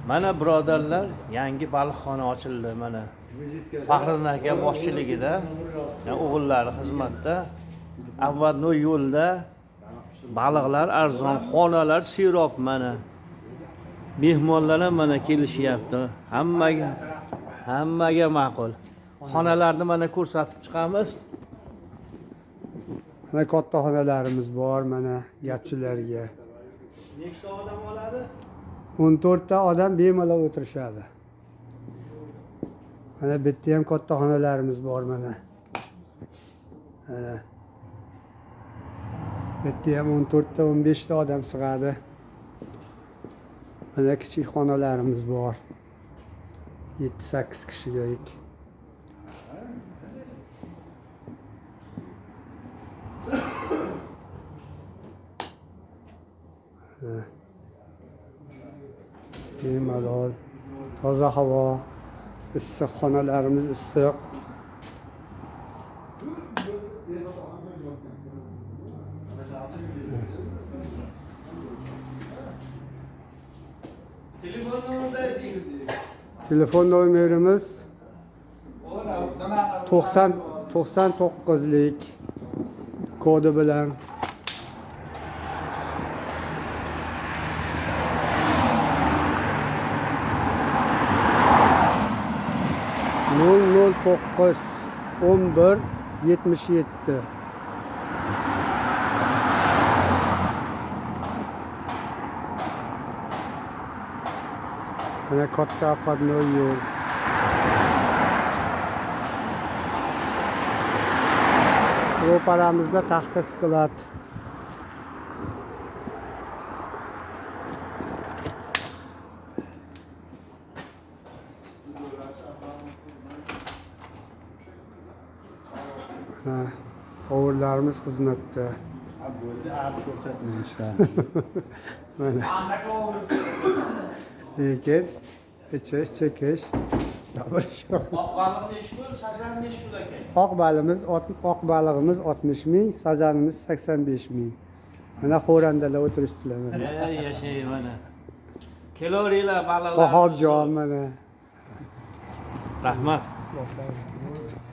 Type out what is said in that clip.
Mana birodarlar, yangi baliqxona ochildi mana. Faxriddin aka boshchiligida, yani o'g'illari xizmatda. Avvalno yo'lda baliqlar arzon, xonalar serob mana. Mehmonlar ham mana kelishyapti. Hammaga ma'qul. Xonalarni mana ko'rsatib chiqamiz. Mana katta xonalarimiz bor mana gapchilarga. Nechta odam oladi? 14 ta odam bemalol o'tirishadi. Mana bu yerda ham katta xonalarimiz bor mana. Mana. Bu yerda ham 14 ta 15 ta odam sig'adi. Mana kichik xonalarimiz bor. 7-8 kishilik. Bemalol toza havo, issiq xonalarimiz issiq. Telefon nomerini ayting. Telefon nomerimiz 90 99lik kodi bilan 009 11 77. Mana katta обходной yo'l. Ro'paramizda taxta sklad. Ha, ovurlarimiz xizmatda. Bo'ldi, arab ko'rsatmang ishlarni. Mana. Lekin ichish, chekish, gapirish yo'q. Oq baliq nechi pul, sazan nechi pul aka? Oq balig'imiz 60 ming, sazanimiz 85 ming. Mana xo'randalar o'tirishdilar mana. Ey yashay mana. Kelaveringlar baliqlar. Vahobjon mana. Rahmat. Rahmat.